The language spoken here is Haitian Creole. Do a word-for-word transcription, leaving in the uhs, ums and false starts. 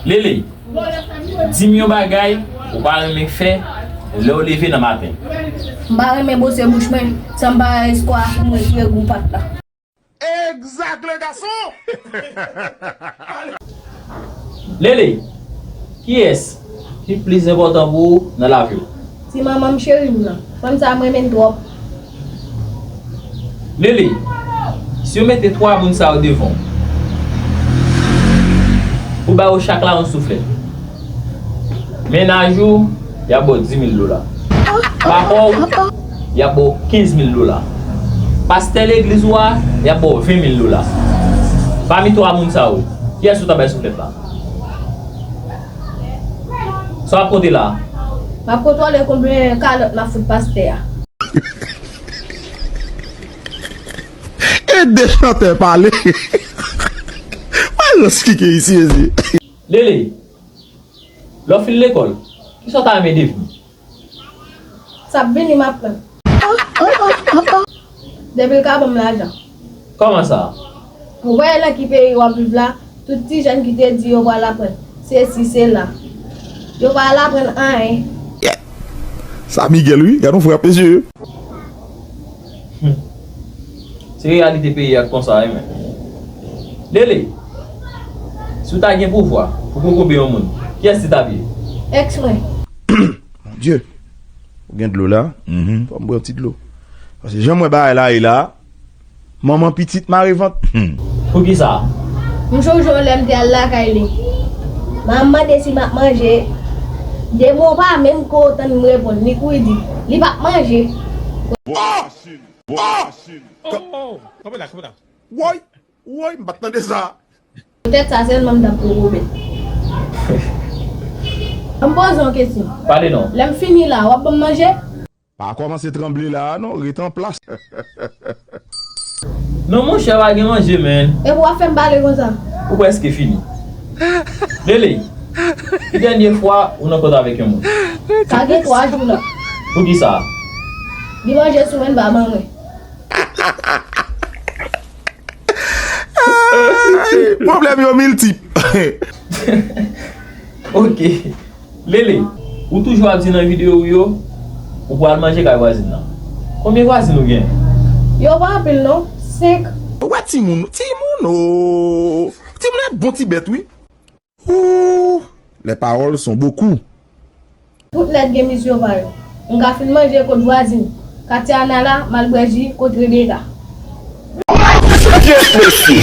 Lele, di m yon bagay ou pa renmen fè lè w leve nan maten. M pa renmen bwose bouch mwen, san m pa espwa pou m retire gou pat la. Exact, le garçon! Lele, kiyès ki plis enpòtan pou ou nan lavi w? Ti manman m cheri m nan. Fanm sa a m renmen l twòp. Lele, si yo mete twa moun sa yo devan w, pou ba yo chak la yon souflèt, mennaj ou, y ap ba w dis mil dola. Papa w, y ap ba w kenz mil dola. Pastè legliz ou a, y ap ba w ven mil dola. Pami twa moun sa yo, kiyès ou ta bay souflèt la? Sa w ap konte la? M ap kontwole konbyen kalòt m ap fout pastè a. E de chantè pale. Mwen rans kike isi, ezi. Lele, lè w fin lekòl, kisa w ta renmen devni? Sa ap vini m ap pran. Depi l ka ban m lajan. Kòman sa? Ou wè nan ki peyi w ap viv la, tout ti jèn ki te di yo pral aprann sesi sela, yo pa al aprann anyen. Sa Miguel wi, gad yon frape zye. Se reyalite peyi a k konsa wi men. Lele, si w ta gen pouvwa pou kokobe yon moun, kiyès li t ap ye? Èks mwen. Mon Dye. Ou gen dlo la? Fò m bwè yon ti dlo. Paske jan m wè bagay la ye la, manman pitit mare vant. Poukisa? M chonje yon lè m te al lakay li. M a mande si m ap manje. De mo pa menm ko tann m reponn. Li kouri di li p ap manje. Woy! Woy! M pa t tande sa. Poutèt sa sèlman m t ap kokobe. An m poze yon kesyon. Pale non. Lè m fini la, w ap ban m manje? Pa kòmanse tranble la a non, ret an plas. Non monchè, pa gen manje, man. Epi w ap fè m pale konsa? Ou prèske fini. Lele, ki dènye fwa ou nan kont avèk yon moun? Sa gen twa jou la. Poukisa? Li manje sou mwen, l pa ban mwen. Pwoblèm yo miltip. Ok. Lele, ou toujou ap di nan videyo ou yo, ou pral manje kay vwazin nan. Konbyen vwazin ou gen? Yo pa anpil non, senk. Ou wè timoun, timoun o. Timoun e bon ti bèt wi. Ooh, les paroles sont beaucoup. Tout nèt gen mizyo pa yo. M ka fin manje kot vwazin Katiana la, m al bwè ji kot Rebeka. Yes, mesye.